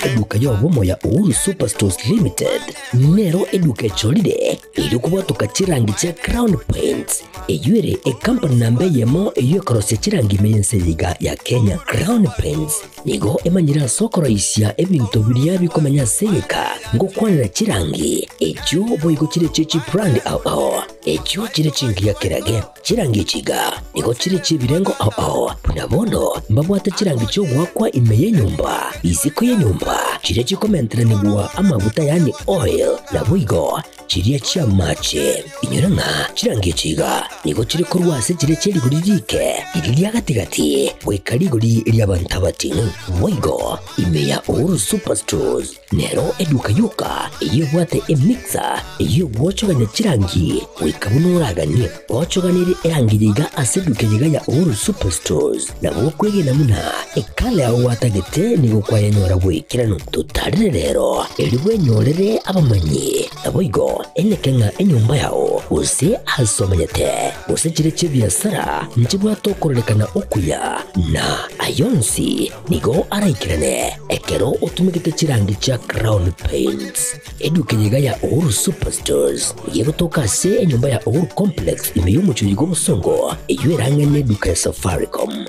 Eduka y'obomo ya Uhuru Superstores Limited nero eduka echorire erio kobwatoka chirangi chia Crown Paints, eyio ere ekampani namba eyemo eyio ekorosia chirangi ime y'ense eye iga ya Kenya. Crown Paints nigo emanyire ase okoroisia ebinto biria bikomenya ase egeka ngokwanera chirangi echio boigo chire chie chibrand ao ao echio chire chingiya kerage. Chirangi echi iga nigo chire chi'ebirengo ao ao, buna bono mbabwate chirangi chi'ogoakwa ime y'enyomba, isiko y'enyomba, chiria chikomenteranigwa amaguta yaani oil, naboigo chiria chi'amache. Inyora ng'a chirangi echi iga nigo chire korwa ase chiria chie rigori riike, riria ria gati-gati, goika rigori ri'abanto abating'u. Boigo ime ya Uhuru Superstores. Nero eduka yoka eyio ebwate emixer eyio egwochogania chirangi goika buna oraganie. Ochoganirie erangi eye iga ase eduka eye iga ya Uhuru Superstores, nabo okwegena buna ekala yao gwatagete nigo kwayenyora boikeranu. Totarere rero erio bwenyorere abamanyi, naboigo eneke ng'a enyomba yao gose ase omenyete gose chire chi'ebiasara nchibwate okororekana okuya na ayonsi Nigo araikerane ekero otumegete chirangi chia Crown Paints. Eduka eye iga ya Uhuru Superstores nigo egotoka ase enyomba ya Uhuru Complex ime y'omochie oyo bw'obosongo eyio erang'e neduka ya Safaricom.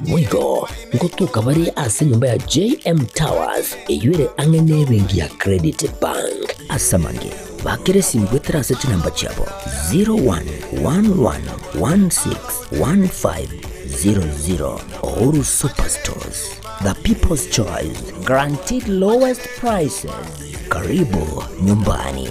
Boigo ngotoka bare ase enyomba ya JM Towers eyio ere ang'e nebenki ya Credit Bank. Ase amange, bakera esimi goetera ase chinamba chiabo 0111161500. Uhuru Superstores, the people's choice, guaranteed lowest prices. Karibu nyumbani.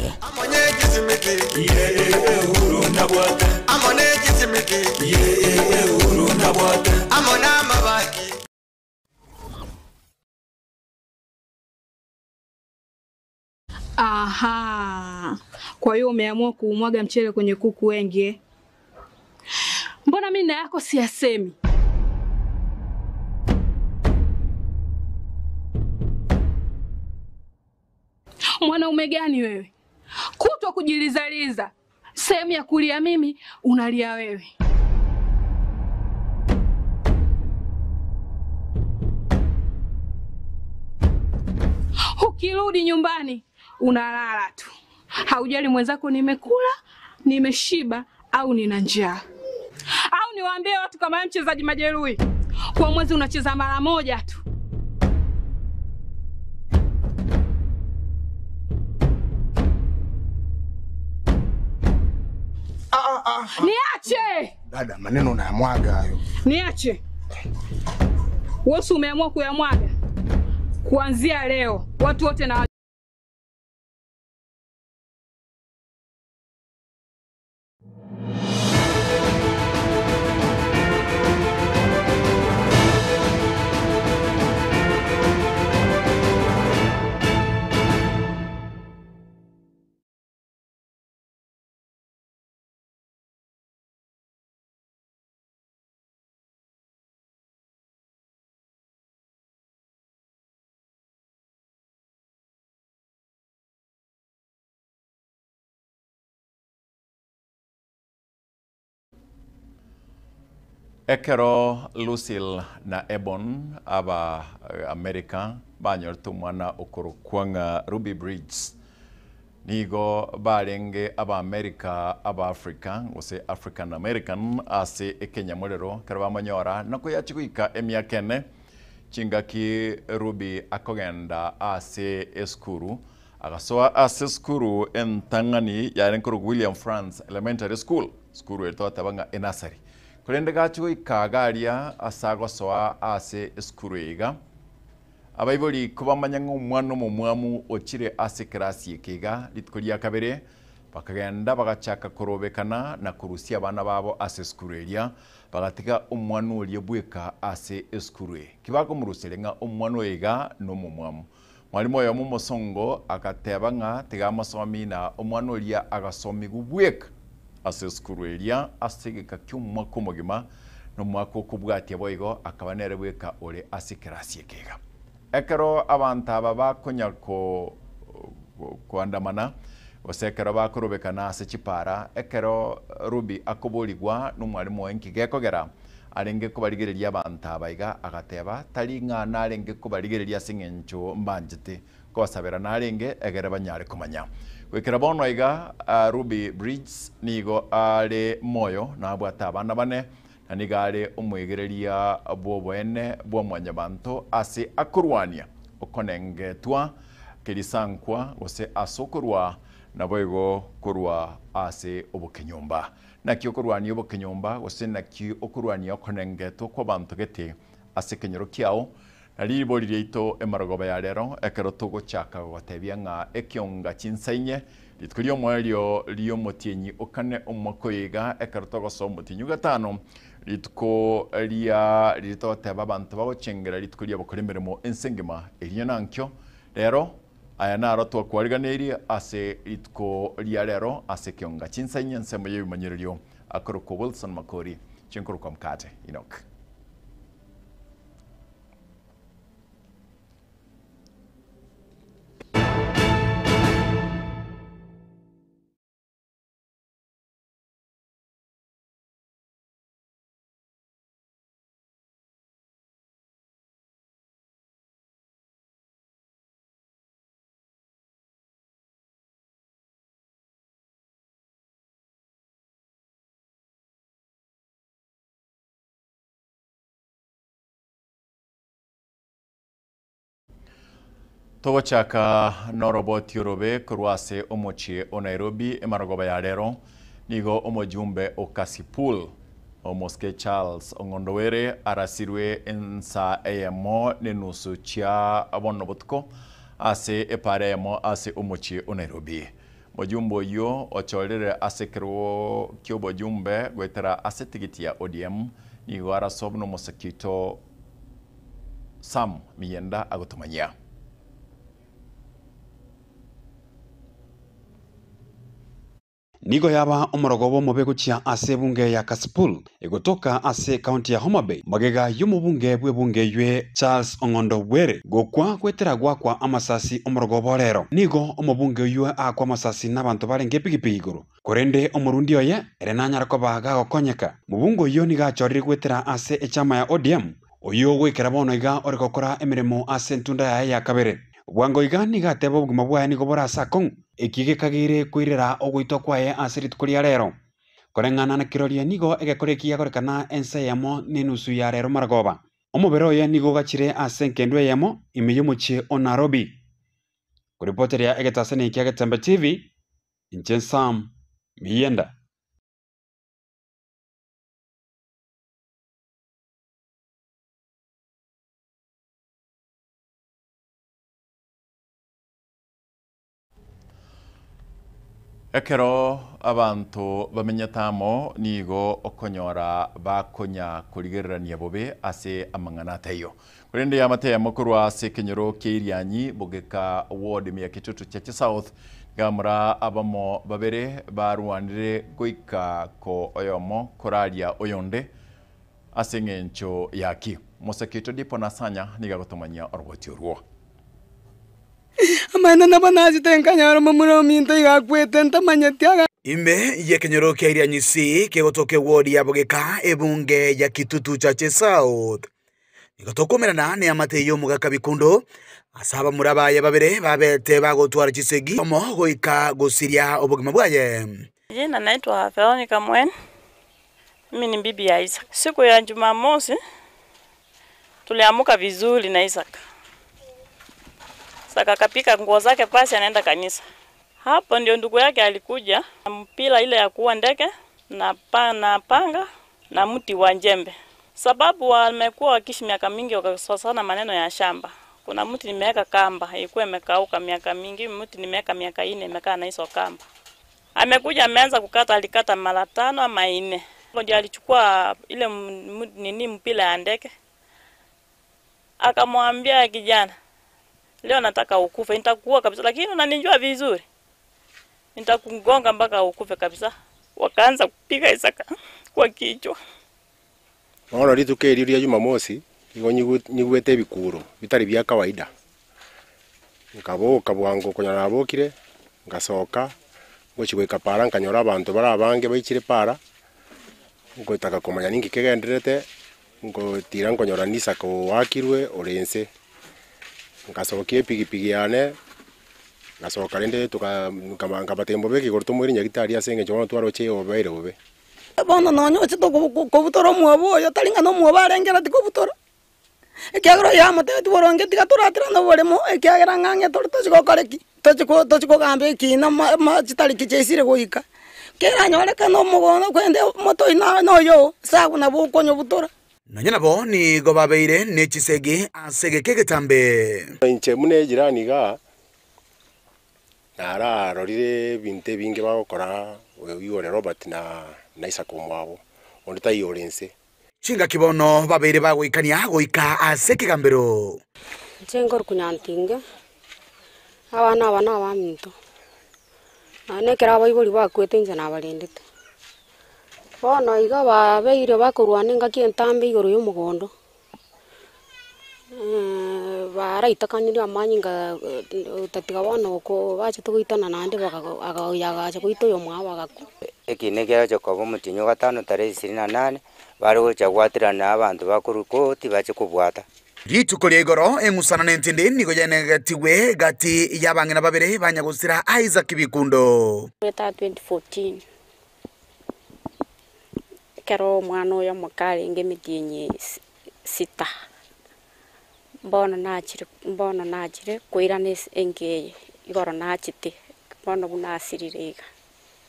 Aha. Kwa hiyo umeamua kuumwaga mchele kwenye kuku wengi eh? Mbona mimi na yako siyasemi? Mwanaume gani wewe? Kutwa kujilizaliza, sehemu ya kulia mimi unalia wewe. Ukirudi nyumbani unalala tu, haujali mwenzako nimekula, nimeshiba au nina njaa. Au niwaambie watu kama wewe mchezaji majeruhi, kwa mwezi unacheza mara moja tu. Niache, Dada, maneno unayamwaga hayo. niache. Wewe si umeamua kuyamwaga? Kuanzia leo watu wote na Ekero Lucille na Ebon aba America banyorete omwana okorokwa ng'a Ruby Bridges, nigo barenge Abaamerika Abaafrika gose African American ase ekenyamorero ekero bamonyora na koyachia goika emiaka ene chingaki Ruby akogenda ase esukuru agasoa ase esukuru entang'ani yarenge korokwa William Frantz Elementary School, esukuru ere togoteba ng'a enasari. Korende gachia goika iga aria ase agosoa ase esukuru eye iga, abaibori kobamanya ng'a omwana omomwamu ochire ase ekerasi eke iga rituko ria kabere, bakagenda bagachaka korobekana na korusia abana babo ase esukuru eria, bagatiga omwana oria bweka ase esukuru eye. Kibakomoruseria ng'a omwana oyo iga nomomwamu. Mwalimu oyomo omosongo agateba ng'a tiga amosomi na omwana oria agasomigwa bweka ase esukuru eria ase egeka ki'omwaka omogima, na omwaka okobwatia boigo akaba nere bweka ore ase ekerasi eke iga. Ekero abanto aba bakonya koandamana, Gose ekero bakorobekana ase chipara, ekero Ruby akoborigwa nomwalimu oye nki gekogera arenge kobarigereria abanto aba iga, agateba, Tari ng'a narenge kobarigereria ase eng'encho mbanchete, kobasabera narenge egere banyare komanya. Goikera bono iga, Ruby Bridges nigo are moyo na abwate abana bane, na nigo are omwegereria bw'oboene bwa mwanyabanto ase akorwania okonengetwa kerisankwa gose ase okorwa naboigo korwa ase obokenyomba. Naki okorwania obokenyomba gose naki okorwania okonengetwa kw'abanto gete ase ekenyoro kiao? Na ribori riaito emarogoba ya rero ekero togochaka gogotebia ng'a ekionga chinsa inye, rituko ri'omoerio ri'omotienyi o kane omwaka oyo iga, ekero togosoa omotienyi o gatano, rituko ria riria togoteba abanto bagochengera rituko ri'abakora emeremo ense engima, erio nankio rero aya naro twakwariganeirie ase rituko ria rero ase ekionga chinsa inye ensemo y'ebimanyererio akorokwa Wilson Makori, chinkorokwa Mkate Enoch. Togochaka noroboti orobe korwa ase omochie o Nairobi emarogoba ya rero, nigo omojumbe o Kasipul, Omosike Charles Ong'ondowere arasirwe ensa eyemo nenusu chia bono botuko ase epara eyemo ase omochie o Nairobi. Mojumbe oyio ochorire ase ekerogo ki'obojumbe goetera ase tigiti ya ODM nigo araswa buna omosike oito Sam Miyenda agotomanyia. Nigo yaba omorogoba omobe gochia ase ebunge ya Kasipul, egotoka ase ekaunti ya Homa Bay, magega y'omobunge bw'ebunge eywe Charles Ong'ondo Were gokwa goetera goakwa amasasi omorogoba o rero. Nigo omobunge oyio aakwa amasasi n'abanto barenge epigipigi igoro, korende omorundi oye ere nanyare koba gagokonyeka. Mobunge oyio nigo achorire goetera ase echama ya ODM, oyio goikera bono iga ore gokora emeremo ase entunda yaye ya kabere. Bwango iga nigo ateba obogima bwaye nigo bore ase akong'u, eki gekageire koirera ogoitwa kwaye ase rituko ria rero. Koreng'ana na kiroria nigo egekora eki giakorekana ensa eyemo na enusu ya rero maragoba. Omobere oye nigo ogachire ase enkendu eyemo ime y'omochie o Nairobi. Koripoteria egetasani kia Getembe TV, inche Sam Miyenda. Ekero abanto bamenyete amo nigo okonyora bakonya korigererania bobe ase amang'ana ataiyo. Korende eamate eyemo korwa ase ekenyoro kia Irianyi bogeka ward ime ya Kitutu Chache South nigamura abamo babere barwanire goika ko oyomo koraria oyonde ase eng'encho yaki. Moseke oito Dipo Nasanya nigo agotomanyia oroboti orwo. Amaene nabo nachete nkanyora omomura ominto iga akwete ntamanyeti aga. Ime y'ekenyoro kia Irianyisi kegotoka ewodi ya Bogeka ebunge ya Kitutu Chache South. Nigo tokomerana neamate y'omogaka Bikundo ase abamura baye babere babete bagotwara chisegi omo goika gosiria obogima bwaye. Jina naitwa Veronica Mweni, mimi ni bibi ya Isaac. Siku ya Jumamosi tuliamuka vizuri na Isaac. Isaac akapika nguo zake pasi anaenda kanisa. Hapo ndio ndugu yake alikuja na mpira ile ya kuua ndege na, pa, na panga na mti wa njembe, sababu wamekuwa wakiishi miaka mingi wakasosana maneno ya shamba. Kuna mti nimeweka kamba ilikuwa imekauka miaka mingi, mti nimeweka miaka ine imekaa na hizo kamba. Amekuja ameanza kukata, alikata mara tano ama nne. Hapo ndio alichukua ile m- m- nini mpira ya ndege, akamwambia kijana, leo nataka ukufe, nitakuua kabisa, lakini unanijua vizuri, nitakugonga mpaka ukufe kabisa. Wakaanza kupiga Isaka kwa kichwa. Bono rituko erio ria Jumamosi, nigo nyigwete ebikuro bitari bia kawaida. Nkaboka bwango konya nabokire, ngasoka, Ngochi goika para nkanyora abanto bare abange baichire para, ngotaka komanya ninki kegendererete, ngotira nkonyora Nisaka oakirwe ore nse. Nkasokia epigipigi yane, ngasoka rende toka nkaba nkabatebia mbobeke igoro tomoire nyagetari ase eng'encho bono twaroche obeire bobe. Bono nonya ochete kobutora omwobo oyo, tari ng'a nomwobo arenge ere tikobutora, ekiagera oyo amotebetie boronge tiga toratirane oboremo ekiagera ng'a ang'e tore tochi gokora ki? Tochi ko tochi kogamba ekina ma ma chitariki chiaisire goika. Keranyorekane omogondo kwende omote oyio na noyo oo, sabu nabo okonyobutora. Nonya nabo nigo babeire ne chisegi ase egeka egetambe. Inche buna ejirani igaa, Nararorire ebinto ebinge bagokora oyio ore Robert na na Isaka omwabo, onde taiyo ore inse. Chingaki bono babeire bagoikania goika ase ekegambero. Inche nkorokwa Nyantinge, abana aba nabaminto, naende ekero abaibori bakwete inche nabarendete. Bono iga babeire bakorwana engaki entambe igoro ya omogondo. Baraitakanire amanyinga otatiga bono oko bachete goitana naende bakago oyo agacha goita oyomwabo agakwa. Ekina ekiagocha koba omotienyi o gatano tarehe ishirini na nane, bare gocha gwaterana abanto bakorwa koti bache kobwata. Rituko ria igoro eng'usana nentindi nigo yaenegetigwe gati y'abang'ina babere ba nyagosira Isaac Bikundo. Eta 2014. Ekero omwana oyo omoke arenge emetienyi sita, bono nachire bono nachire koirana ase enka eye, igoro nachete, bono buna asirire iga.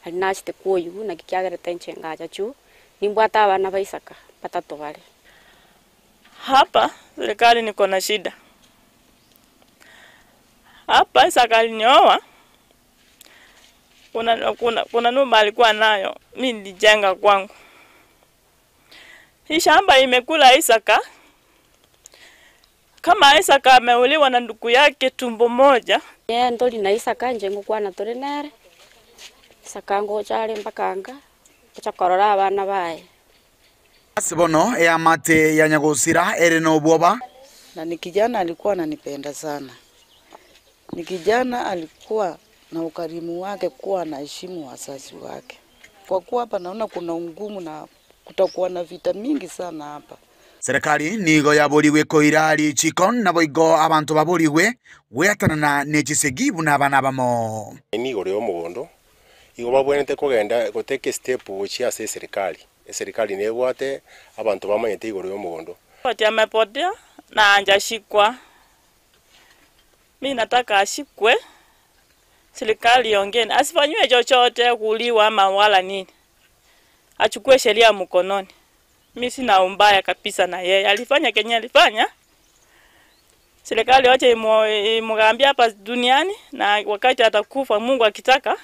Aria nachete koyigwa naki kiagerete inche ngacha chuu, nimbwate abana ba Isaka batato bare. Hapa serikali niko na shida. Hapa Isaka alinioa Kuna, kuna, kuna nyumba alikuwa nayo, mi nilijenga kwangu. Hii shamba imekula Isaka. Kama Isaka ameuliwa na ndugu yake tumbo moja. Ee ntori na Isaka inche ngokwana tore nere, Isaka ngocha are mpaka nka, gocha korora abana baye. Ase bono eamate ya nyagosira ere nobwoba. Na ni kijana alikuwa ananipenda sana. Ni kijana alikuwa na ukarimu wake kuwa anaheshimu wazazi wake. Kwa kuwa hapa naona kuna ungumu na kutakuwa na vita mingi sana hapa. Serikali nigo yaborigwe koira richiko naboigo abanto baborigwe gweatanana ne chisegi buna abana abamo. Nigo ore omogondo, igo babwenerete kogenda gotake estep gochia ase eserikali. Eserikali nebwate abanto bamanyete igoro y'omogondo. Ati amepotea na hajashikwa. Mi nataka ashikwe, serikali iongee, asifanyiwe chochote kuuliwa ama wala nini, achukue sheria mkononi. Mi sina umbaya kabisa na yeye, alifanya kenye alifanya. Serikali wache imugambie hapa duniani, na wakati atakufa Mungu akitaka,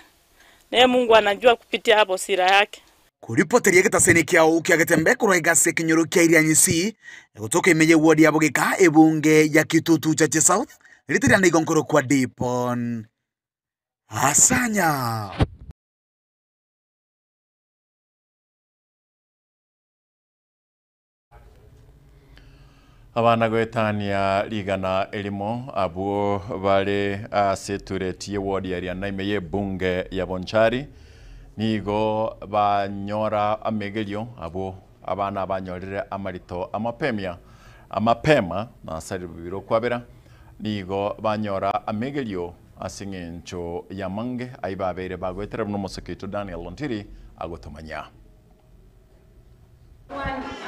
na yeye Mungu anajua kupitia hapo sira yake. Koripoteria egetaseni kiao kia getembe korwa egase ekenyoro kia Irianyisi, egotoka ime y'eward ya Bogeka ebunge ya Kitutu Chache South, rite riane igo nkorokwa Dipon Asanya. Abana goetania rigana erimo abwo bare ase etureti y'eward ya Riana ime y'ebunge ya Bonchari nigo banyora amegerio abwo abana banyorire amarito amapemia amapema nasari bibiro kwabera nigo banyora amegerio ase eng'encho ya mange aye babere bagoetera buna omoseke oito Daniel Ontiri agotomanya.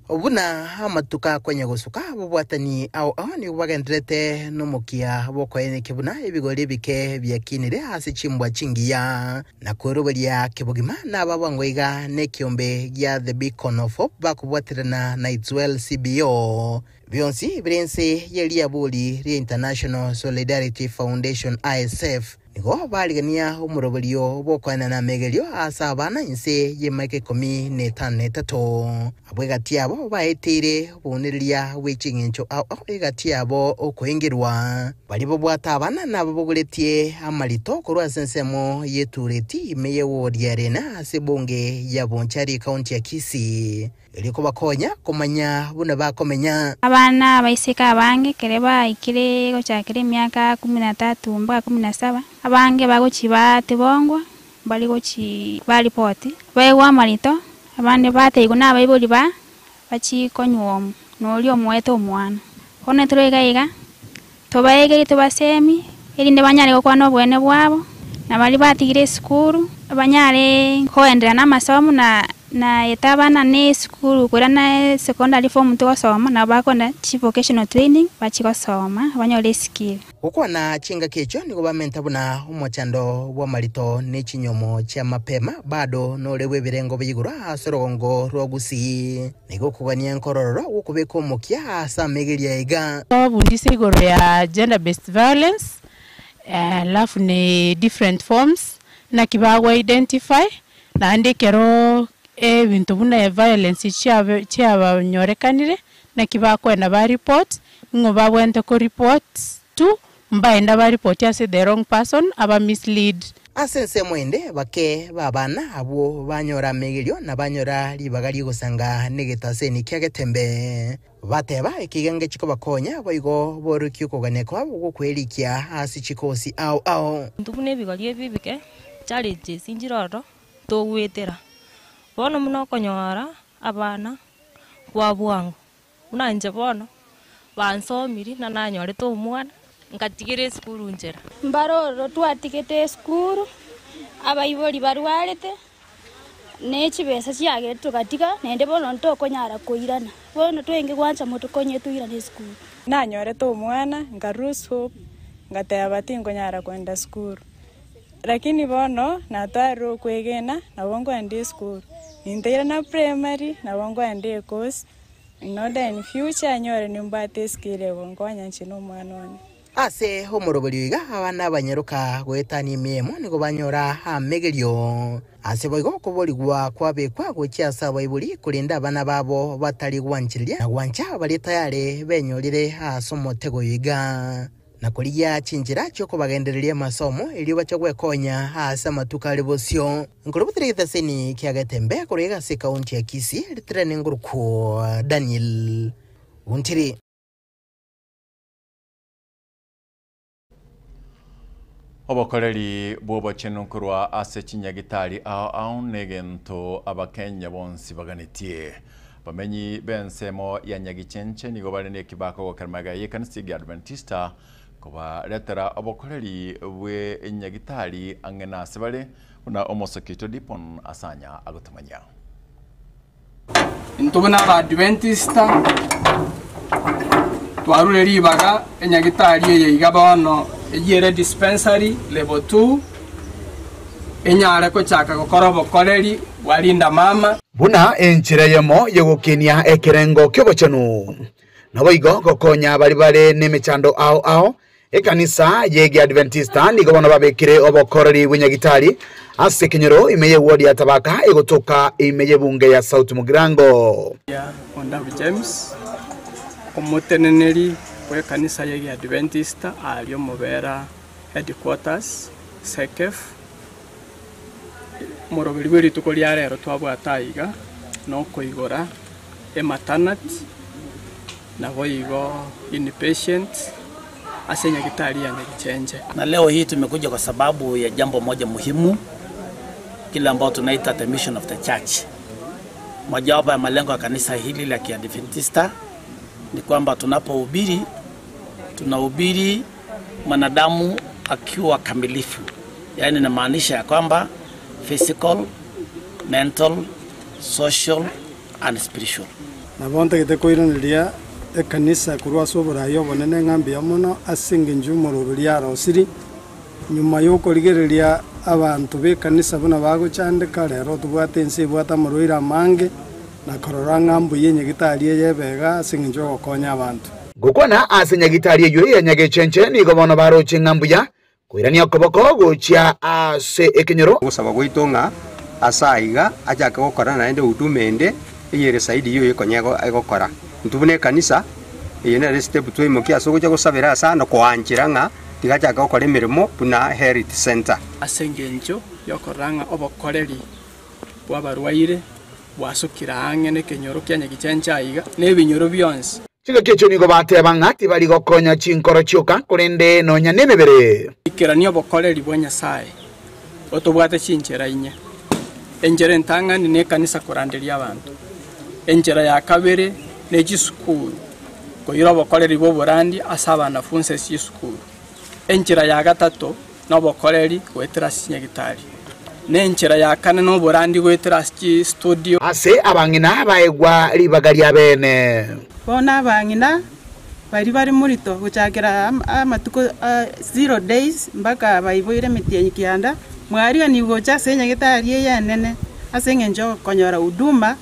Buna amatuko akonya gosuka, ababwatani ao ao nigo bagendererete nomokia bw'okoenekia buna ebigori ebike biakinire ase chimbwa chingiya, na kweroberia kebogima naba bwango iga nekiombe gia The Beacon of Hope bakobwaterana na Itswell CBO. Bionsi bire inse ye riabori ria International Solidarity Foundation, ISF, nigo barigania omoroberio bw'okoenana amegerio ase abana inse y'emaika ikomi na etano na etato. Abwo egati yabo baeteire obounereria bwe ching'encho ao ao egati yabo okoengerwa. Baria babwate abana nababogoretie amarito korwa ase ensemo y'etureti ime y'ewodi ya Rena ase ebunge ya Bonchari ekaunti ya Kisii. Erio kobakonya komanya buna bakomenya. Abana abaiseke abange ekero baikire gochakera emiaka kumi na tatu mpaka kumi na saba, abange bagochia batibongwa, Mbari gochi baripoti baegwa amarito abande bateigwa na abaibori ba bachi konyuomwa na oria omoete omwana. Bono tore iga iga tobaegerie tobasemi erinde banyare gokwana oboene bwabo na baria batigire esukuru banyare koendelea na amasomo na na eta abana na esukuru koirana secondary form togosoma nabo bakoenda chi vocational training bachi gosoma banyore eskill. Gokwana chingaki echio nigo bamenta buna omochando bw'amarito ne chinyomo chia mapema bado nore bw'ebirengo bia igoro ase orogongo rwa Gusii. Nigo okogania nkorororo gw'okobeka omokia ase amegeria aiga. Twababundisia igoro ya gender based violence alafu ne different forms naki bago identify naende ekero ebinto buna violence chiabanyorekanire naki bakoenda ba report, ng'o babwenerete ko report to, mbaenda ba report ase the wrong person aba mislead. Ase ensemo ende bake b'abana abwo banyora amegerio na banyora ribaga ri'ogosanga negetaseni kia Getembe. Bateba, Ekiga ngechi kobakonya, boigo borokie okogania kwabo gw'okwerikia ase chikosi ao ao. Intwe buna ebigori ebi ebike, challenges nchire ororo togwetera. Bono buna okonyora abana kwa bwango, buna inche bono, bansomiri na nanyorete omwana, ngatigera esukuru nchera. Mbare ororo twatigete esukuru, abaibori barwarete, ne chibesa chiagerete togatiga, naende bono ntokonyara koirana. Bono twenge gwancha motokonye toirane esukuru. Nanyorete omwana, nka lose hope, ngateba tinkonyara koenda sukuru. Lakini bono natwarire okwegena, nabo nkoenda esukuru. Ninteire na primary, nabo nkoenda ecourse, in order in future nyore nimbwate eskill egonkonya inche na omwana one. Ase omoroberio iga abana abanyaroka goetania emiemo nigo banyora amegerio. Ase boigo okoborigwa kwabekwa gochia ase abaibori, korende abana babo batari gwanchereria na gwancha baria tayari benyorire ase omotego oyo iga, na korigia chinchera chi'okobagendereria amasomo erio bache gwekonya ase amatuko are bosio. Nkorobotera egetaseni kia Getembe korwa iga ase ekaunti ya Kisii, ritirane ngorokwo Daniel Ontiri. Obokoreri bw'obochenu korwa ase chinyagitari ao ao negento Abakenya bonsi baganetie. Bamenyi b'ensemo ya Nyagichenche nigo bare nekibako gokera magega y'ekanisa ya Adventista kobaretera obokoreri bwe nyagitari ang'e nase bare buna omosokito Dipon asanya agotomanya. Intwe buna Abaadventista twarure ribaga enyagitari eye iga bono eyio ere dispensary level 2 enyare gochaka gokora obokoreri bwa Linda Mama. Buna enchera eyemo y'ogokenia ekerengo ki'obochenu, naboigo gokonya baria bare nemechando ao ao. Ekanisa y'Egeadventista nigo bono babekire obokoreri bw'enyagitari ase ekenyoro ime y'ewodi ya Tabaka egotoka ime y'ebunge ya South Mugirango. Ondabu James, omoteneneri bw'ekanisa y'Egeadventista aria Omobera Headquarters, SEKEF, Omoroberi bw'erituko ria rero twabwate aiga nokoigora ematernity naboigo inpatient ase enyagitari ya Nyagichenche. Na leo hii tumekuja kwa sababu ya jambo moja muhimu, kile ambao tunaita the mission of the church. Mojawapo ya malengo ya kanisa hili la Kiadventista ni kwamba tunapohubiri, tunahubiri mwanadamu akiwa kamilifu, yaani inamaanisha ya kwamba physical, mental, social and spiritual. Nabo ntagete koiraneria ekanisa korwa ase oboraai obonene ng'a mbuya mono ase engencho y'omoroberi arosiri, nyuma y'okorigereria abanto b'ekanisa buna bagochandeka, rero tobwate ense ebwate amarwaire amange, na korora ng'a mbuya enyagitari eye ebega ase engencho y'ogokonya abanto. Gokwana ase nyagitari eyio ya Nyagechenche nigo bono baroche ng'a mbuya koirania okoboko gochia ase ekenyoro. Ogosaba gwaito ng'a ase aiga achake gokora naende huduma ende eyere zaidi y'oyo konya egokora. Intwe buna ekanisa, eye nere step twaimokia ase ogocha gosabera ase aa na koanchera ng'a tiga achake gokora emeremo buna health centre. Ase engencho y'okorora ng'a obokoreri bw'abarwaire bwasukire ang'e nekenyoro kia Nyagichenche aiga, na ebinyoro bionsi. Chingaki echio nigo bateba ng'a tibari gokonya chinkoro chioka, korende nonya nemebere. Ikerania obokoreri bwa Nyasae Otobwate chinchera inye. Enchera entang'ani nekanisa koranderia abanto. Enchera ya kabere ne chisukuru, koira obokoreri bw'oborandi ase abanafunsi ase chisukuru. Enchera ya gatato nobokoreri goetera ase chinyagitari. Na enchera ya kane noborandi goetera ase chistudio. Ase abang'ina baegwa ribaga ria bene. Bono abang'ina baria bare morito gochakera amatuko a zero days mpaka baiboire emetienyi kianda, mwariganigwe gocha ase enyagetari eye enene ase eng'encho y'okonyora huduma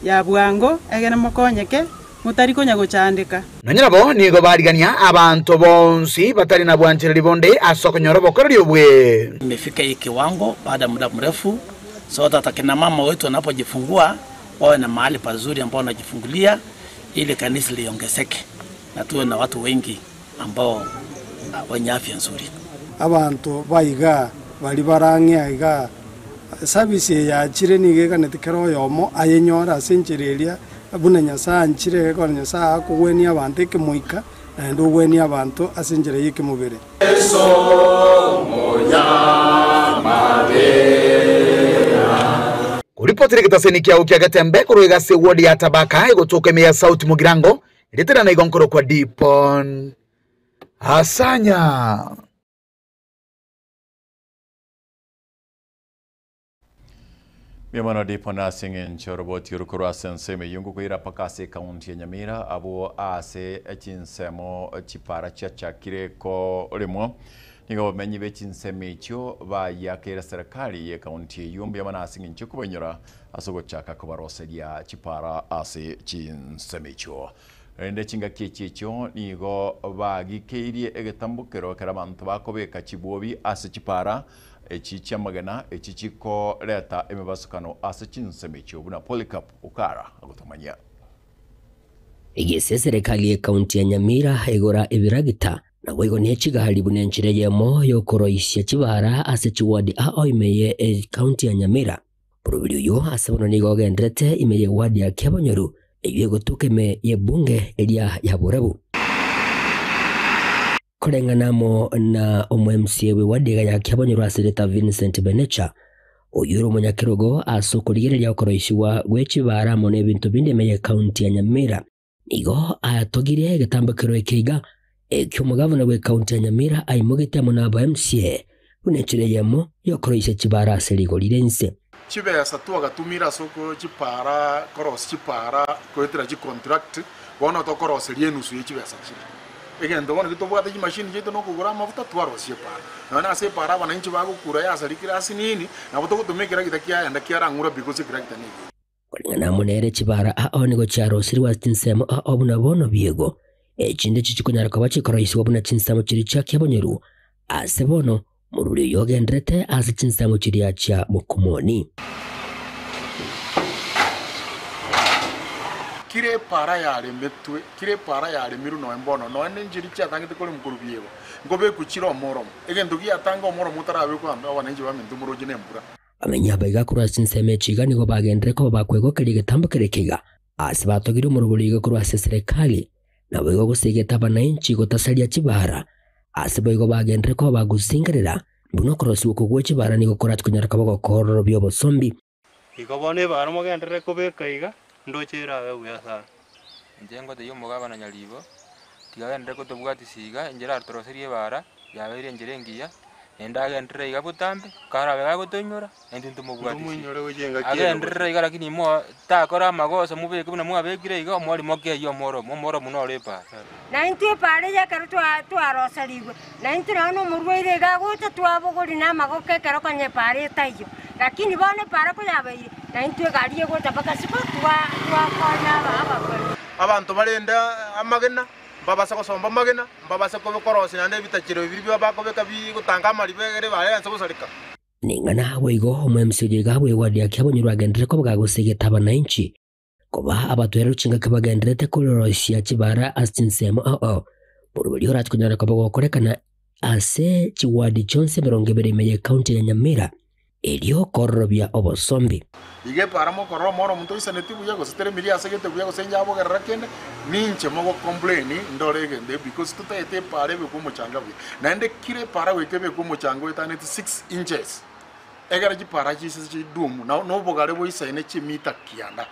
ya bwango egere mokonyeke motari konya gochandeka. Nonya nabo nigo barigania abanto bonsi batari na bwanchereri bonde ase okonyora obokoreri obwe. Imefika hii kiwango baada ya muda mrefu, so that akina mama wetu wanapojifungua wawe na mahali pazuri ambao wanajifungulia ili kanisa liongezeke na tuwe na watu wengi ambao wenye afya nzuri. Abanto ba igaa baria bare ang'e aiga, service eye yachire nigo eganeti kera oyomo ayenyore ase enchera eria buna Nyasaye anchire, ekero Nyasaye akogwenia abanto ekemoika, naende ogwenie abanto ase enchera y'ekemobere. Koripotera egetaseni kiao kia Getembe korwa iga ase eward ya Tabaka egotoka ime ya South Mugirango, rietera naigo nkorokwa Dipon Asanya. Mbuya Dipon ase eng'encho oroboti oro korwa ase ensemo eyio ngokoira mpaka ase ekaunti ya Nyamira abwo ase chinsemo chipara chiachakire koremwa. Nigo abamenyi be chinsemo echio bayiakeire serikali ye ekaunti eyio mbuya mono ase eng'encho okobainyora ase ogochaka kobaroseria chipara ase chinsemo echio. Rende chingaki echi echio nigo bagikeirie egetambokero ekero abanto bakobeka chibwobi ase chipara echi chi'amagena echi chikoreta emebasukano ase chinsemo echio buna Polycarp Okara agotomanyia. Egese eserekari y'ekaunti ya Nyamira egora ebiragita, naboigo ne chigari buna enchera eyemo y'okoroisia chibara ase chiwadi ao ime ye ekaunti ya Nyamira. Borobiri oyio ase bono nigo ogenderete ime y'ewadi ya Kiabonyoru, eyio egotuka ime y'ebunge eria ya Borabu. Koreng'ana amo na omo-MCA bw'ewadi iga ya Kiabonyoru ase erieta Vincent Benecha, oyio ore omonyakerogo ase okorigereria okoroisigwa gwe chibara amo n'ebinto binde ime y'ekaunti ya Nyamira, nigo atogirie egetambokero eke iga ekio omogavana bw'ekaunti ya Nyamira aimogete amo na aba MCA buna enchera eyemo y'okoroisia chibara ase rigori ri'ense. Chibesa twagatumire ase chipara, korosia chipara goetera chicontract, bono tokoroseria enusu ye chibesa chiria. Egento bono tobwate chimashini chiaito na okogora amafuta twarosia epara. Nonya ase epara abananchi bagokura yasarikire ase nini, nabo togotumia ekeragita kiaenda kiarang'ura pi gose ekeragita negiya. Koreng'ana amo nere chibara ao nigo chiarosirwe ase chinsemo ao buna bono biego, echinde chichikonyara koba chikoroisigwa buna chinsemo chiria chia kiabonyoru, ase bono moruri oyio ogenderete ase chinsemo chiria chia mokumoni. Kera epara yaremetwe, kera epara yaremirwe nonya mbono, nonya nenchiri chiatangete koremwa korwa biego, nkobekwa chire omoromo. Egento giatanga omoromo otarabekwa abananchi baminto moroche nembura. Abamenyi abaiga korwa ase ensemo echi iga nigo bagenderere koba bakwegokeria egetambo keria ekiga, aase batogirie omorobori iga korwa ase eserekari, naboigo gosegeta abanainchi gotasaria chibara, ase boigo bagenderere koba bagosingerera buna okorosiwa okwo gwe chibara nigo korache konyara koba gokoororobia obosombi. Igo bono ebara mogenderere kobeka iga, ndoche erabe buya sana. Inche ngotebia omogabana Nyaribo, tiga agenderere kotobwatisia iga, enchera atoroserie ebara, yabeire enchera engiya, naende agenderere iga botambe, karabe gagotoinyora, naintwe ntomobwatisie. Ntomoinyore gochia engaki eye Agenderere iga lakini mo takora amagoso mobeke buna mwabekire iga, omwalimu okeyie omworomo, omworomo noro ebara. Na intwe epaara eye ekero twaroserigwe, na intwe nonya nomorwaire iga agocha twabogoria namagoko ekero konya epaara etaiyo. Lakini bono epaara koyabeire, na intwe egari egocha mpaka isiko twakonya abarwaire. Abanto barende amagena, mbabase gosomba amagena, mbabase korosia naende ebitachero biria bakobeka bigotanga amariba egere bare ase gosareka. Ning'ana boigo omoemisi oyo iga bw'egwadi ya Kiabonyoru agenderere koba gagosegeta abananchi Koba abatwereru chingaki bagendererete kororoisia chibara ase chinsemo ao ao, borobori orache konyara koba gokorekana ase chiwadi chionsi 20 ime y'ecounty ya Nyamira, erio kororobia obosombi. Iga epara mokorora omoro omonto oisaneti buya, gose teremiri asegete buya, gose inche abogerera kende, ninche mogocomplain ndore egento because totaete epara ebekwe omochanga buya. Naende kera epara goika ebekwe omochanga oetaneti 6 inches. Egere chipara chiise chidumu, na nobogare boisaine chimita kianda.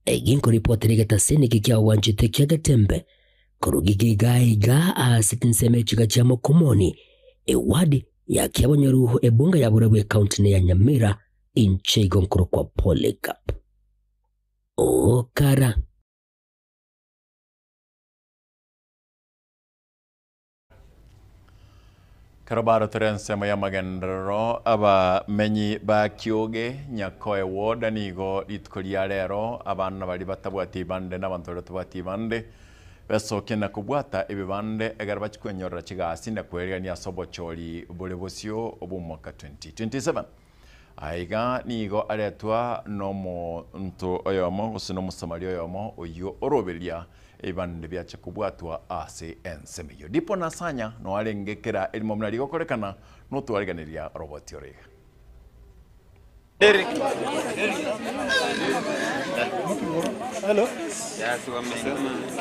Egi nkoripotera egetaseni eke kiagwanchete kia Getembe korwa gika iga iga ase chinsemo echiga chia Mokomoni, eward ya Kiabonyoru, ebunge ya Borabu ecounty ne ya Nyamira, inche igo nkorokwa Polycarp Okara. Ekero barotire ensemo y'amagenderero, abamenyi ba Kioge, Nyakoe Ward nigo rituko ria rero abana baria batabwati ebibande na abanto baria batabwati ebibande besokie na kobwata ebibande ekero bachia kwenyorera chigasi na kwerigania ase obochori bore bosio bw'omwaka 2027. Aiga nigo aretwa nomonto oyomo, gose n'Omosamaria oyomo, oyio oroberia ebibande biacha kobwatwa ase ensemo eyio. Dipo na Sanya noarenge kera erimo buna rigokorekana, notwariganiria roboti oro iga.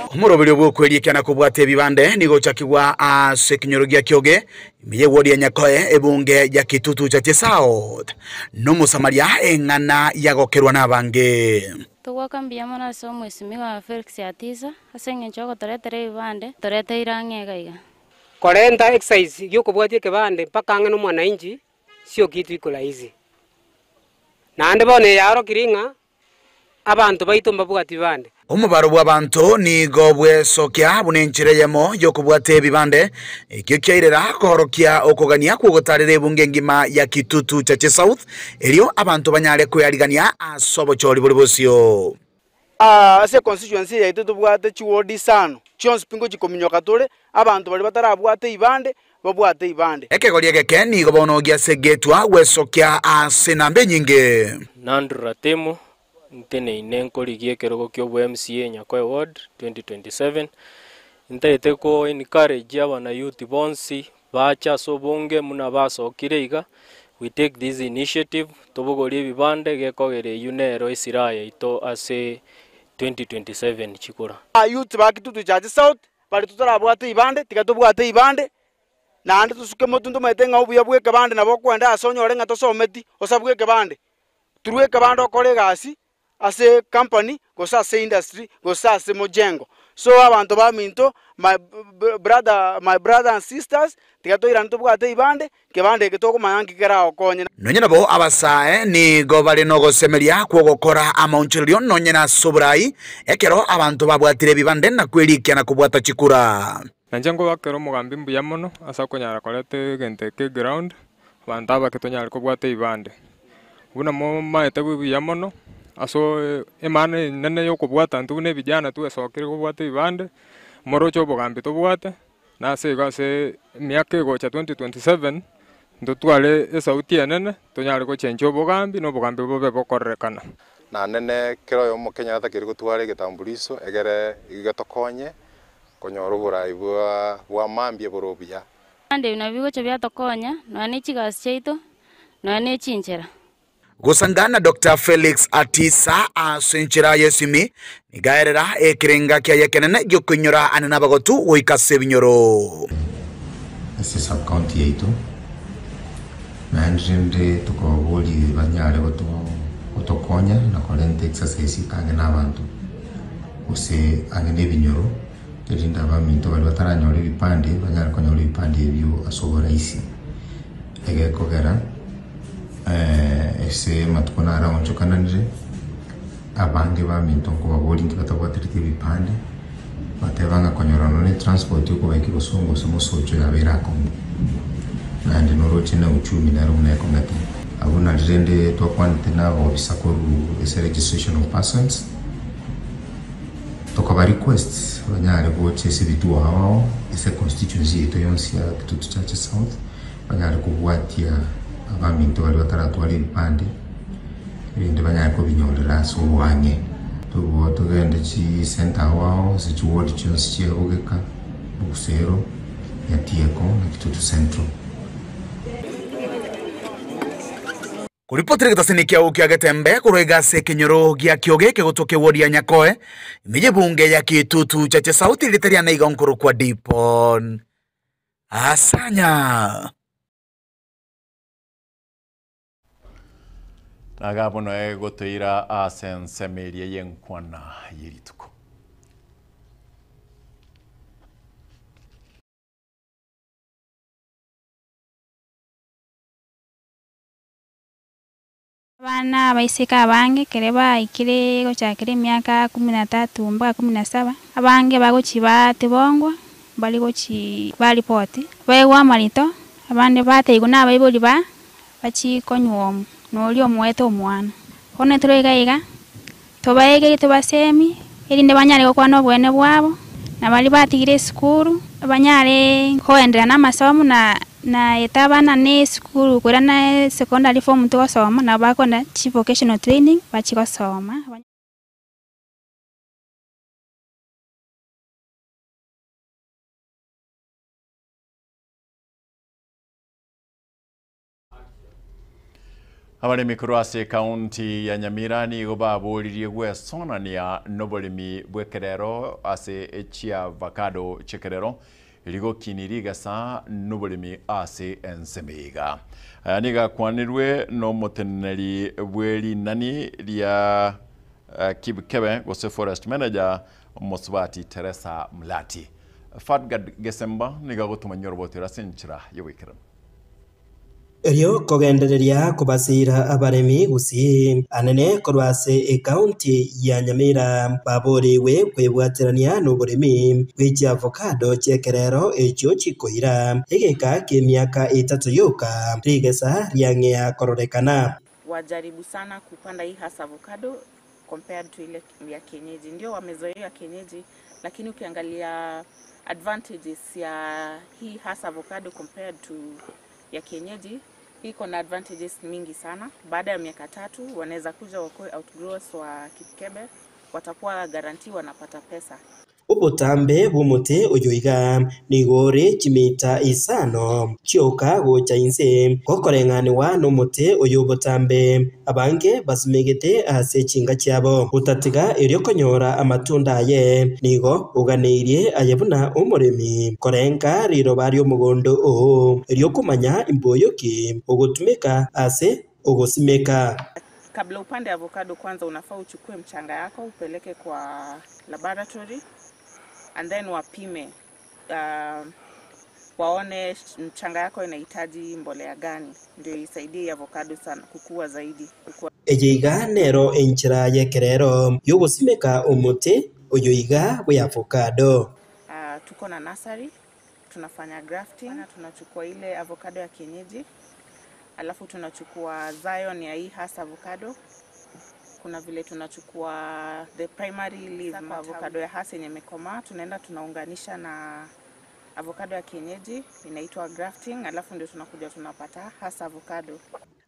Omoroberio bw'okwerikia na kobwata ebibande nigo ochakigwa ase ekenyoro gia Kioge, ime y'ewodi ya Nyakoe, ebunge ya Kitutu Chache South, na Omosamaria eng'ana yagokerwa nabange. Togoaka mbuya mono ase omwesimigwa Felix Atisa ase engencho yogotoretera ebibande toreteire ang'e iga iga. Korenta exercise giokobwatia ekebande mpaka ang'e na omwananchi sio kitu iko rahisi. Naende bono eyaorokirie ng'a abanto baito mbabwati bibande. Omobaro bw'abanto nigo bwesokia buna enchera eyemo y'okobwata ebibande, ekio kiairera koorokia okogania kw'ogotaarera ebunge engima ya Kitutu Chache South, erio abanto banyare kwearigania ase obochori bore bosio. Ase econstituency yaito tobwate chiward isano, chionsi pi ngochia kominyoka tore, abanto baria batarabwate ibande, babwate ibande. Ekegori egeke nigo bono giasegetwa gwesokia ase enamba enyinge. Nandrew Ratemo, Nteneine nkorigia ekerogo kia obo MCA Nyakoe Ward 2027, ntaete ko encourage abana youth bonsi bache ase obonge buna basokire iga, we take this initiative tobogorie ebibande gekogera eywo nero esiraha yaito ase 2027 chikura. Youth ba Kitutu Church South baria totarabwate ibande tiga tobwate ibande naende tosuke motwe ntomaete ng'a obuya bwa ekebande nabo okoenda ase onyore ng'a tosometi osabwe ekebande. Turwe ekebande okore egasi ase company gose ase industry gose ase mojengo. So abanto baminto my brother my brother and sisters tiga toirane tobwate ebibande, ekebande eke tokomanya nki keragokonye. Nonya nabo abasae nigo bare nogosemeria kw'ogokora amaonchorerio nonya nase oborai, ekero abanto babwatire ebibande na kwerikia na kobwata chikura. Nainche nkobakera omogambi mbuya mono ase okonyara koreta egento eke eground, abanto abake tonyare kobwata ebibande. Buna momaete buya mono, ase emaana enene ya okobwata intwe buna ebijana twesokire kobwata ebibande, moroche obogambi tobwate, na ase igo ase emiaka egocha 2027, ntotware esauti enene, tonyare gochenchia obogambi, na obogambi bobe bokororekana. Naende ne kera oyomo Kenya atakeire gotwara egetambuliso egere getokonye konyora oborai bwa mambia bore obuya. Naende ebi nabio bigocha biatokonya, nonya ne chigasi chiaito, nonya ne chinchera. Gosangana Doctor Felix Atisa ase enchera y'esimi, nigo aerera ekerenga kiaye ekenene gi'okoinyora ane nabagotu goika ase ebinyoro. Ase sub-county yaito, naende rende tokobaboria banyare gotokonya na korenta exercise ang'e na abanto, gose ang'e na ebinyoro, erinde abaminto baria bataranyora ebipande banyare konyora ebipande ebio ase oboraisi. Egekogera ase amatuko naraonchokananire, abange baminto nkobaboria inki batabwatereti ebipande, bateba ng'a konyora nonya ne transport yokobaika bosongo gose mosocho yabeire akong'u. Naende noroche na uchumi nero buna ekong'ete. Abwo nari rende twakwanete na abaofisa korwa ase registration of persons, Tokaba request banyare gocha ase ebituo ao ao ase econstituency yaito yonsi ya Kitutu Chache South banyare kobwatia abaminto baria bataratwara ebipande erinde banyare kobinyorera ase oboang'e. Tobo togende chisenta ao ao ase chiward chionsi chia Bogeka, Bogusero, Nyatieko na Kitutu Central. Koripotera egetasini kiao kia Getembe korwa iga ase ekenyoro gia Kioge kegotwa k'ewodi ya Nyakoe, ime y'ebunge ya Kitutu Chache South erieta riane iga nkorokwa Dipon Asanya. Nagabo noe gotoira ase ensemo eria y'enkwana y'erituko. Abana abaiseke abange ekere baikire gochakera emiaka kumi na tatu mpaka kumi na saba, abange bagochia batibongwa, mbari gochii baripoti, baegwa amarito, abande batebiwa na abaibori ba bachie konyuomwa, na oria omoete omwana. Bono tore iga iga, tobaegerie tobasemie, erinde banyare gokwana oboene bwabo, na baria batigire esukuru, banyare koendelea na amasomo na na eta abana na esukuru korana esecondary form togosoma, nabo bakoenda chi vocational training bachie gosoma. Abaremi korwa ase ekaunti ya Nyamira nigo baboririe gwesonania noboremi bw'ekerero ase echiavacado chi'ekerero rigokini rigesa noboremi ase ensemo iga. Aya nigo akwanirwe nomoteneneri bwe rinani ria Kibkebe gose forest manager Mosubati Teresa Mlati. Fadgard Gesemba nigo agotomanyia oroboti ore ase enchera y'ogoikeranu. Erio kogendereria kobasiira abaremi gusii anene korwa ase ecounty ya Nyamira baboreigwe kwebwaterania noboremi bwe chiavocado chi'ekerero echio chikoira egeka ki'emiaka etato yoka rigesa riang'ea kororekana. Wajaribu sana kupanda hii hasa avocado compared to ile ya kienyeji. Ndio wamezoea ya kienyeji, lakini ukiangalia advantages ya hii hasa avocado compared to ya kienyeji, hii iko na advantages mingi sana. Baada ya miaka 3 wanaweza kuja wakuwe outgrowers wa Kipkebe, watakuwa guarantee wanapata pesa. Obotambe bw'omote oyo iga nigo ore chimita isano chioka gocha inse gokoreng'aniwa n'omote oyo obotambe abange basimegete ase chinga chiabo gotatiga erio konyora amatunda aye nigo oganeirie aye buna omoremi korenga riroba ri'omogondo oo erio komanya imboyoki ogotumeka ase ogosimeka. Kabla upande avocado kwanza unafaa uchukue mchanga yako upeleke kwa laboratory and then wapime, waone mchanga yako inahitaji mbolea gani ndio isaidie avocado sana kukua zaidi kukua. Eye iga nero enchera y'ekerero y'ogosimeka omote oyo iga bwe avocado. Tuko na nursery, tunafanya grafting, tunachukua ile avocado ya kienyeji, alafu tunachukua Zion ya hii hasa avocado. Kuna vile tunachukua the primary leaf avocado ya hasa yenye imekomaa, tunaenda tunaunganisha na avocado ya kienyeji inaitwa grafting, alafu ndio tunakuja tunapata hasa avocado.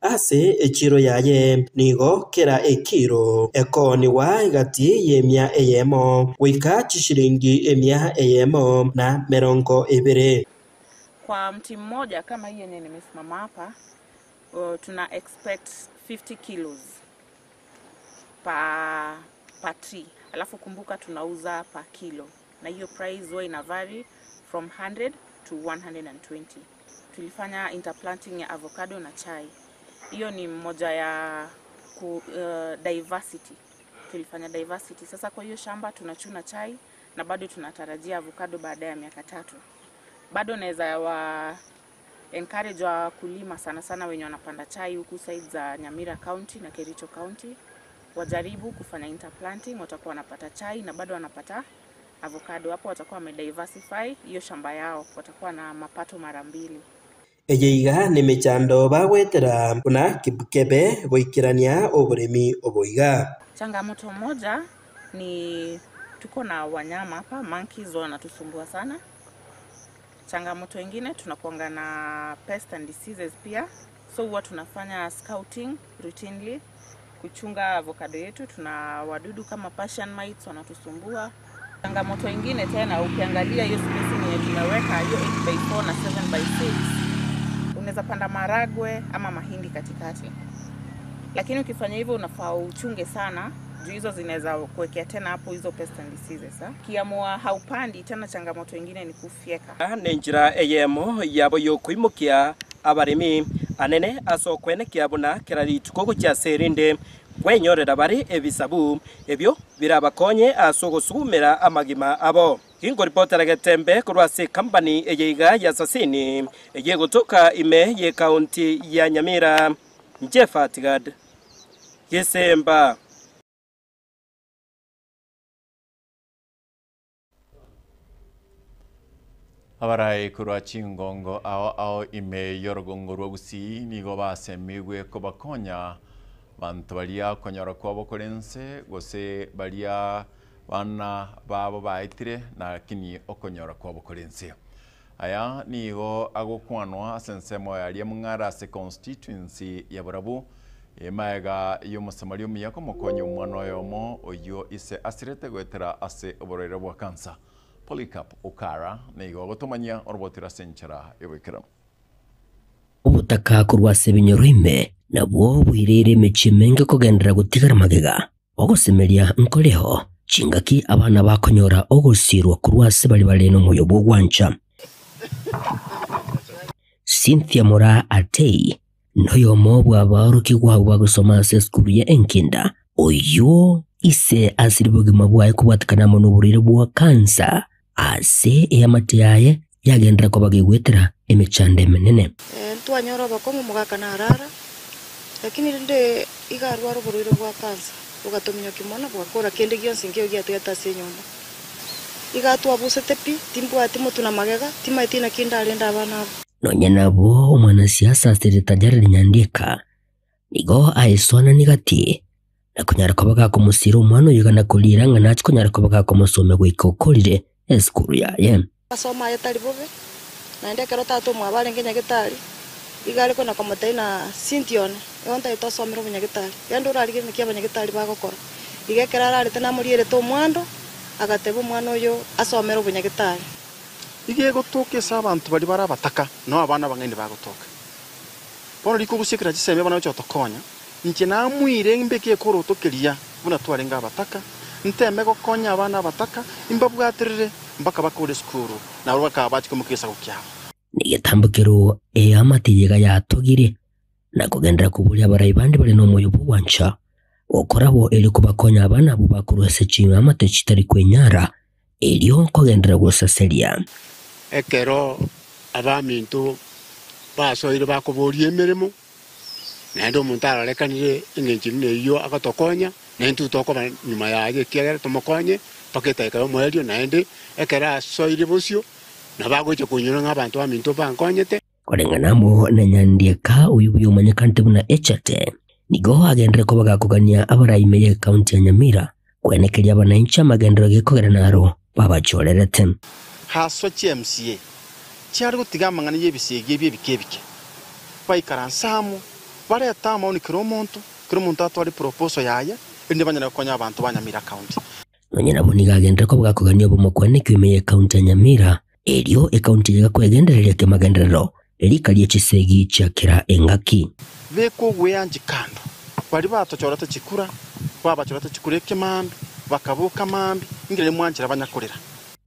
Ase echiro yaye nigo kera ekiro ekoniwa egati y'emia eyemo goika chishiringi emia eyemo na merongo ebere. Kwa mti mmoja kama hii yenye nimesimama hapa, tuna expect 50 kilos per tree. Alafu kumbuka tunauza per kilo na hiyo price huwa ina vary from 100 to 120. Tulifanya interplanting ya avocado na chai. Hiyo ni moja ya diversity. Tulifanya diversity. Sasa kwa hiyo shamba tunachuna chai na bado tunatarajia avocado baada ya miaka 3. Bado naweza wa encourage wakulima sana sana wenye wanapanda chai huku side za Nyamira County na Kericho County wajaribu kufanya interplanting, watakuwa wanapata chai na bado wanapata avocado. Hapo watakuwa wamediversify hiyo shamba yao, watakuwa na mapato mara 2. Eye iga ni mechando bagwetera buna Kipkebe goikerania oboremi oboiga. Changamoto moja ni tuko na wanyama hapa, monkeys wanatusumbua sana. Changamoto ingine tunakuanga na pest and diseases pia, so huwa tunafanya scouting routinely kuchunga avocado yetu. Tuna wadudu kama Persian mites wanatusumbua. Changamoto ingine tena, ukiangalia hiyo spacing yenye tumeweka hiyo eight by four na seven by six, unaweza panda maragwe ama mahindi katikati, lakini ukifanya hivyo unafaa uchunge sana juu hizo zinaweza kuwekea tena hapo hizo pest and diseases. Kiamua haupandi tena, changamoto ingine ni kufyeka. Ni njira eyemo yabo yokuimukia abaremi anene ase okwenekia buna kera rituko gochia ase erinde nkwenyorera bare ebisabu ebio birabakonye ase ogosugumera amagima abo. Ginkoripotera Getembe korwa ase ekampani eye iga ya Sasini eye egotoka ime y'ekaunti ya Nyamira, Inche Fatgad Gesemba. Abarai korwa chingongo ao ao ime y'orogongo rwa Gusii nigo basemigwe kobakonya banto baria okonyora kwabo kore nse gose baria bana babo baetire lakini okonyora kwabo kore nse. Aya nigo agokwanwa ase ensemo ya Riamng'ara ase constituency ya Borabu, magega y'Omosamaria omuya komokonya omwana oyomo oyio ise asirete goetera ase oborwaire bwa kansa. Polycarp Okara nigo agotomanyia oroboti ase enchera y'oboikeranu. Obotaka korwa ase ebinyoro ime nabwo boireire emechie emenge kogenderera gotigara magega. Ogosemeria nkoreo, chingaki abana bakonyora ogosiirwa korwa ase baria bare nomoyo bw'ogwancha. Cynthia Moraa Atei noyomo bw'abaorokigwa abwo bagosoma ase esukuru ya Enkinda, oyio ise asire bogima bwaye kobwatekana amo noborwaire bwa kansa ase eamate yaye yagenderera koba gegwetera emechando emenene. Ntwanyora obokong'u omogaka narara, lakini rende iga arware oborwaire bwa kansa, bogatominyokia mono bogakora kende gionsi nkeiyo giatigete ase enyomba. Iga twabusete pi, timbwati motwe na magega, timaeti naki ndarende abana aba. Nonya nabo omwanasiasa Senator Jared Nyandieka nigo aesoanani gati na konyara koba gakomosira omwana oyo iga na koriera ng'a nache konyara koba gakomosomia goika okorire esukuru yaye. Amasomo aye tari bobe, naende ekero tata omwabo arenge nyagetari, iga are kona komotebia na Cynthia one, igo ntagete osomere obonyagetari, genda orarigererie naki abanyagetari bagokora. Iga ekero ararete namorierete omwando, agateba omwana oyo asomere obonyagetari. Iga egotoka ase abanto baria bare abataka, nao abana abang'aini bagotoka. Bono rikogusiekera chisemi abana gochia gotokonya, inche namoire mbeke ekoroto keria buna twarenge abataka, nteme gokonya abana abataka, imbabwaterere mpaka bakore esukuru, nabo bakaba bachia koimoka egesaku kiabo. Negetambokero eamate eyega yatogire, na kogenderera koboria abarai bande bare nomoyo bw'ogwancha gokora bo erio kobakonya abana abwo bakorwa ase chiamate chitari kwenyara, erio kogenderera gosaseria. Ekero abaminto basoire bakoboria emeremo, naende omonto arorekanire engencho buna eyio agotokonya, naintwe tokoba nyuma yaye ekiagera tomokonye mpaka edageka y'omoerio, naende ekero asoire bosio, nabo agocha koinyora ng'a abanto baminto mbankonyete. Koreng'ana amo na Nyandieka oyio buya omanyekanete buna Echate, nigo agenderere koba gakogania abarai ime y'ecounty ya Nyamira kwenekeria abananchi amagenderero gekogera naro babachorerete. Haswa chia MCA chiare gotiga amang'ana y'ebisegi ebi ebike ebike, baikaranse amo, barete amaoni kera omonto, kera omonto atware eproposal yaye, erinde banyare gokonya abanto ba Nyamira County. Nonya nabo nigo agenderere koba gakogania obomokwanekio ime y'ecounty ya Nyamira, Erio ekaunti eye egakwegendereria kemagenderero, rika rie chisegi chia kera engaki. Beka ogweanchi kando. Baria batochorete chikura, babachorete chikura ekemambia, bakaboka mambia, inki riria mwanchera banyakorera?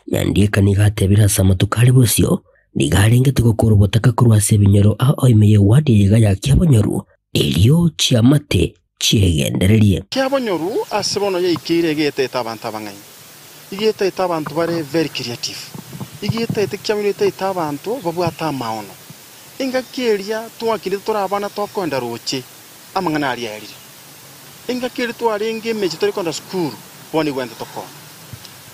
Nyandieka nigo atebire ase amatuko are bosio, nigo arengete gokora obotaka korwa ase ebinyoro ao ime y'ewadi eye iga ya Kiabonyoru, erio chiamate chiegendererie. Kiabonyoru ase bono yaikeire egetaete abanto abang'aini, igetaete abanto bare very creative, igetaete kiabonyoru etaete abanto babwate amaono. Engaki eria twakindete tore abana tokoenda roche, amang'ana aria aerire. Engaki eria twarenge emechie tore koenda sukuru, bono igwente tokona.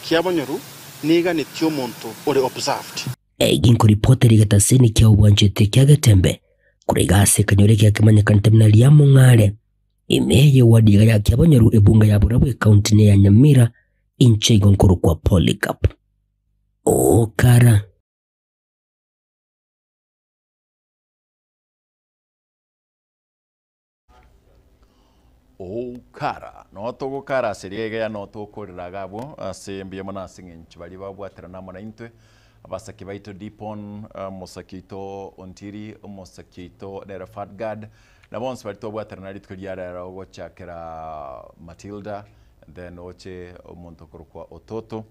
Kiabonyoru neganetie omonto ore observed. Egi nkoripota rigetaseni kia obwanchete kia Getembe, korwa iga ase ekenyoro ekiya kemanyekanete buna Riamong'are, ime y'ewadi iga ya Kiabonyoru ebunge ya Borabu ekaunti ne ya Nyamira, inche igo nkorokwa Polycarp Okara. Okara. Noo togokara ase rigeya noo tokorera iga abwo ase mbuya mono ase eng'encho baria babwaterana amo naintwe, abasake baito Dipon, omosake oito Ontiri, omosake oito nere Fadgad, na bonsi baria twabwaterana rituko ria rero gochakera Matilda, then oche omonto okorokwa Ototo,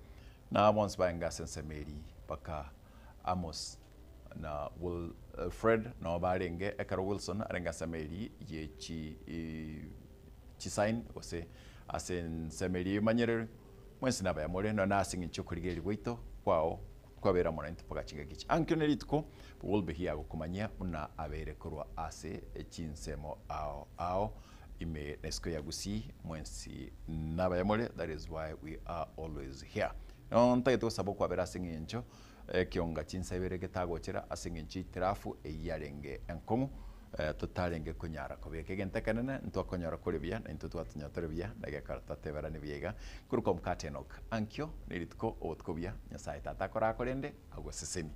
na bonsi barenge ase ensemo eria mpaka Amos. na Wilfred noo barenge ekero Wilson arenge ase emeri ye chi chisign gose ase ensemo eria emanyereri, mwensi nabaya more nonya na ase eng'encho y'okorigereria gwaito kwao kwabera amo naintwe mpaka chingaki echi. Ankio ne rituko we will be here gokomanyia buna abeire korwa ase chinsemo ao ao ime na isiko ya Gusii mwensi nabaya more that is why we are always here. Noo ntagete gosaba okwabera ase eng'encho ekionga chinsa ibere getagochera ase eng'encho y'itirafu eyio yarenge enkong'u totarenge konyara kobeka egento ekenene, ntwakonyora kore buya, na intwe twatonyora tore buya, na egekora twateberani buya iga. Korwa omokate Enock, ankio ne rituko obotuko buya, Nyasaye Tata akorakorende agosesenie.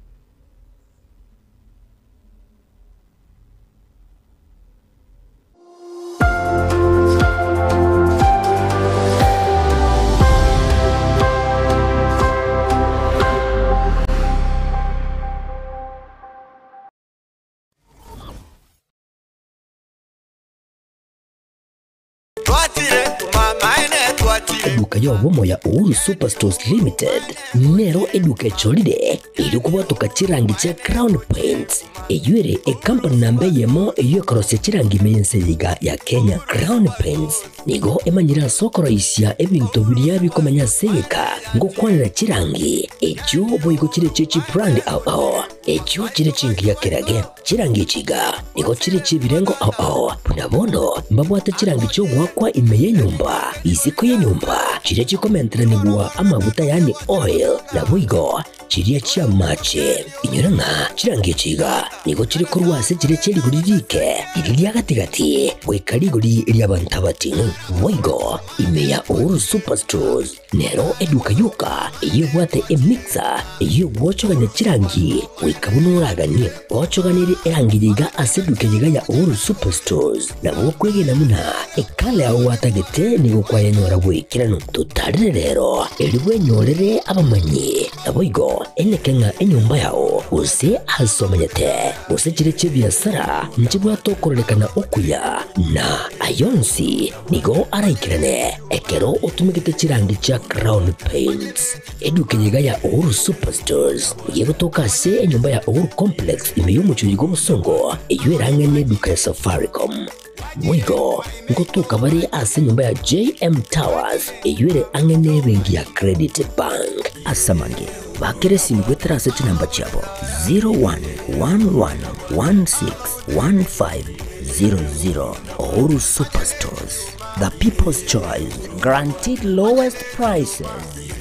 Eduka y'obomo ya Uhuru Superstores Limited nero eduka echorire erio kobwatoka chirangi chia Crown Paints eyio ere ekampani namba eyemo eyio ekorosia chirangi ime y'ense eye iga ya Kenya. Crown Paints nigo emanyire ase okoroisia ebinto biria bikomenya ase egeka ngokwanera chirangi echio boigo chire chie chibrand ao ao echio chire chingiya kerage. Chirangi echi iga nigo chire chi'ebirengo ao ao, buna bono mbabwate chirangi chi'ogoakwa ime y'enyomba, isiko y'enyomba, chiria chikomenteranigwa amaguta yaani oil, naboigo chiria chi'amache. Inyora ng'a chirangi echi iga nigo chire korwa ase chiria chie rigori riike, riria ria gati-gati, goika rigori ri'abanto abating'u. Boigo ime ya Uhuru Superstores Nero eduka yoka eyio ebwate emixer eyio egwochogania chirangi goika buna oraganie. Gochoganerie erangi yaiga ase eduka eyeiga ya Uhuru Superstores nabo okwegena buna ekala yao gwatagete nigo kwayenyora bw'ekeranu. Totarire rero erio bwenyorere abamanyi naboigo eneke ng'a enyomba yao gose ase omenyete gose chire chi'ebiasara nchibwate okororekana okuya na ayonsi Nigo araikerane ekero otumegete chirangi chia Crown Paints. Eduka eye iga ya Uhuru Superstores nigo egotoka ase enyomba ya Uhuru Complex ime y'omochie oyo bw'obosongo eyio erang'e neduka ya Safaricom. Boigo ngotoka bare ase enyomba ya JM Towers eyio ere ang'e nebenki ya Credit Bank. Ase amange, bakera esimi goetera ase chinamba chiabo 0111161500. Uhuru Superstores, the people's choice, guaranteed lowest prices.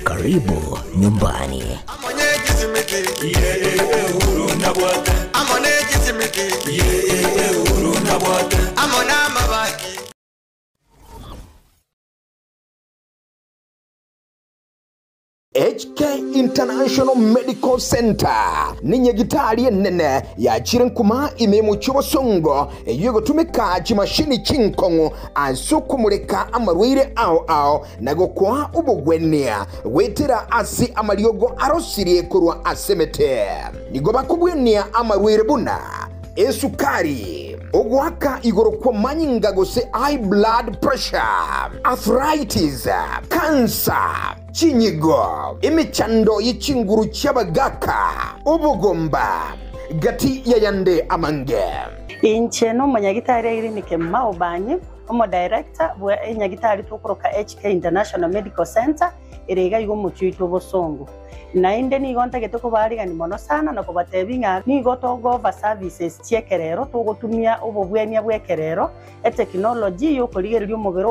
Karibu nyumbani. HK International Medical Centre nenyagitari enene yachire nkuma ime y'omochie obosongo eyio egotumeka chimashini chinkong'u ase okomoreka amarwaire ao ao na gokoa obogwenia goetera ase amariogo arosirie korwa ase emete. Nigo bakobwenia amarwaire buna esukari, ogoaka igoro kw'amanyinga gose high blood pressure, arthritis, cancer, chinyigo, emechando ye chinguru chi'abagaaka, obogomba, gati y'ayande amange. Inche nomonyagitari Irene Kemuma Obanyi, omodirector bwe enyagitari tokoroka HK International Medical Centre ere iga iga omochie oito obosongo. Naende nigo ntagete kobaarigania mono sana na kobatebia ng'a nigo togo-offer services chi'ekerero, togotumia obobwenia bw'ekerero, etekinology y'okorigereria omobere oo.